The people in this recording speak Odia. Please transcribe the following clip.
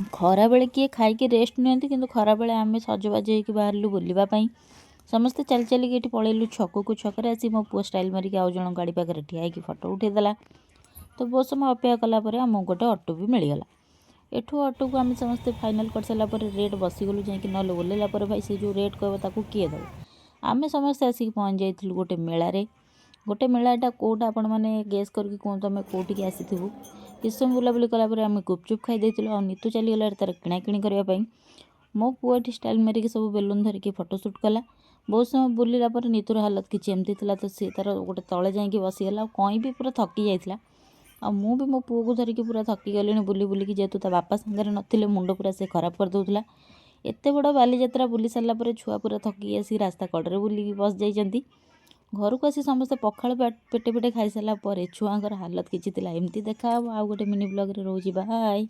ଖରାବେଳେ କିଏ ଖାଇକି ରେଷ୍ଟ ନିଅନ୍ତି, କିନ୍ତୁ ଖରାବେଳେ ଆମେ ସଜବାଜ ହେଇକି ବାହାରିଲୁ ବୁଲିବା ପାଇଁ। ସମସ୍ତେ ଚାଲି ଚାଲିକି ଏଠି ପଳେଇଲୁ ଛକକୁ। ଛକରେ ଆସି ମୋ ପୁଅ ଷ୍ଟାଇଲ୍ ମାରିକି ଆଉ ଜଣ ଗାଡ଼ି ପାଖରେ ଠିଆ ହେଇକି ଫଟୋ ଉଠେଇଦେଲା। ତ ବହୁତ ସମୟ ଅପେକ୍ଷା କଲା ପରେ ଆମକୁ ଗୋଟେ ଅଟୋ ବି ମିଳିଗଲା। ଏଠୁ ଅଟୋକୁ ଆମେ ସମସ୍ତେ ଫାଇନାଲ୍ କରିସାରିଲା ପରେ ରେଟ୍ ବସିଗଲୁ ଯାଇକି, ନହେଲେ ଓହ୍ଲେଇଲା ପରେ ଭାଇ ସେ ଯେଉଁ ରେଟ୍ କହିବ ତାକୁ କିଏ ଦେବ? ଆମେ ସମସ୍ତେ ଆସିକି ପହଞ୍ଚି ଯାଇଥିଲୁ ଗୋଟେ ମେଳାରେ। ଗୋଟେ ମେଳାଟା କେଉଁଟା, ଆପଣମାନେ ଗେସ୍ କରିକି କୁହନ୍ତୁ ଆମେ କେଉଁଠିକି ଆସିଥିବୁ। କିଛି ସମୟ ବୁଲାବୁଲି କଲା ପରେ ଆମେ ଗୁପଚୁପ୍ ଖାଇ ଦେଇଥିଲୁ ଆଉ ନିତୁ ଚାଲିଗଲା ତା'ର କିଣାକିଣି କରିବା ପାଇଁ। ମୋ ପୁଅ ଏଠି ଷ୍ଟାଇଲ୍ ମାରିକି ସବୁ ବେଲୁନ୍ ଧରିକି ଫଟୋ ସୁଟ୍ କଲା। ବହୁତ ସମୟ ବୁଲିଲା ପରେ ନିତୁର ହାଲତ କିଛି ଏମିତି ଥିଲା। ତ ସିଏ ତା'ର ଗୋଟେ ତଳେ ଯାଇକି ବସିଗଲା ଆଉ କଇଁ ବି ପୁରା ଥକି ଯାଇଥିଲା। ଆଉ ମୁଁ ବି ମୋ ପୁଅକୁ ଧରିକି ପୁରା ଥକି ଗଲିଣି ବୁଲି ବୁଲିକି। ଯେହେତୁ ତା ବାପା ସାଙ୍ଗରେ ନଥିଲେ, ମୁଣ୍ଡ ପୁରା ସେ ଖରାପ କରିଦେଉଥିଲା। ଏତେ ବଡ଼ ବାଲିଯାତ୍ରା ବୁଲି ସାରିଲା ପରେ ଛୁଆ ପୁରା ଥକିକି ଆସିକି ରାସ୍ତା କଡ଼ରେ ବୁଲିକି ବସିଯାଇଛନ୍ତି। ଘରକୁ ଆସି ସମସ୍ତେ ପଖାଳ ପେଟେ ପେଟେ ଖାଇସାରିଲା ପରେ ଛୁଆଙ୍କର ହାଲତ କିଛି ଥିଲା ଏମିତି। ଦେଖାହେବ ଆଉ ଗୋଟେ ମିନି ବ୍ଲଗ୍ରେ। ରହୁଛି, ବାଏ।